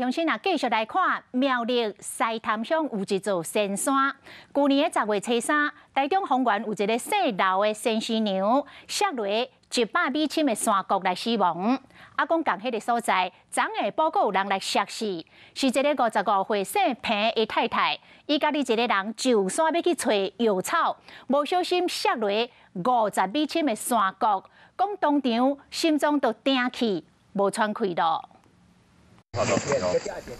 鄉親啊，繼續來看苗栗獅潭鄉有一座仙山。舊年的10月初3，台中豐原有一个姓劉的先生娘，摔落100米深的山谷來死亡。啊，講仝彼个所在，昨下晡閣有人來摔死，是一个55歲姓彭的太太，伊家己一个人上山欲去揣藥草，無小心摔落50米深的山谷，講當場心臟就停去，無喘氣咯。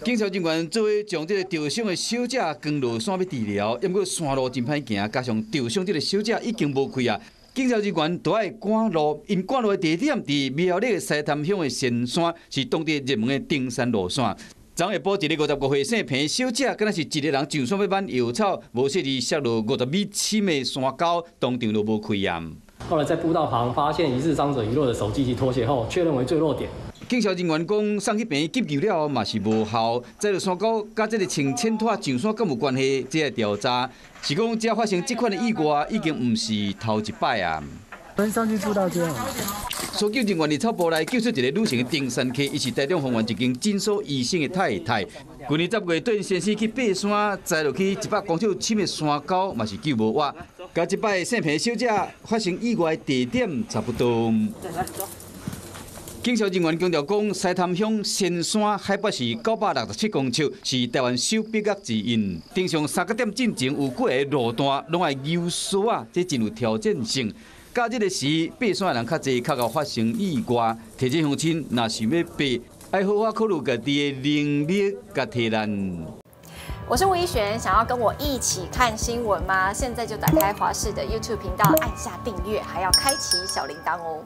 警察人員做伙將這个受傷的小姐扛落山欲治療，毋過山路真歹行，加上受傷這个小姐已經無氣啊，警察人員都愛趕路，𪜶趕路的地點佇苗栗獅潭鄉的仙山，是當地熱門的登山路線。昨下晡一个55歲姓彭小姐，敢若是一个人上山欲挽藥草，無小心摔落50米深的山溝，當場就無氣啊。後來在步道旁發現疑似傷者遺落的手機及拖鞋後，確認為墜落點。警消人員講，送去病院急救了後嘛是無效，這個山溝佮這个穿淺拖上山敢有關係？這个調查是講，這發生這款的意外已經毋是頭一擺啊。能上去步道這樣。搜救人員佇草埔內救出一个女性的登山客，伊是台中豐原一間診所醫生的太太。舊年10月，綴先生去爬山，栽落去100公尺深的山溝，嘛是救無活。佮這擺姓彭小姐發生意外地點差不多。警消人員強調講，獅潭鄉仙山海拔是967公尺，是台灣首碧岳之一。頂上三角點進前有幾个路段，攏愛扭索仔，這真有挑戰性。假日的時，爬山的人較濟，較會發生意外。提醒鄉親，若想欲爬，愛好好考慮家己的能力佮體力。我是吳怡璇，想要跟我一起看新聞嗎？現在就打開華視的 YouTube 頻道，按下訂閱，還要開啟小鈴鐺哦。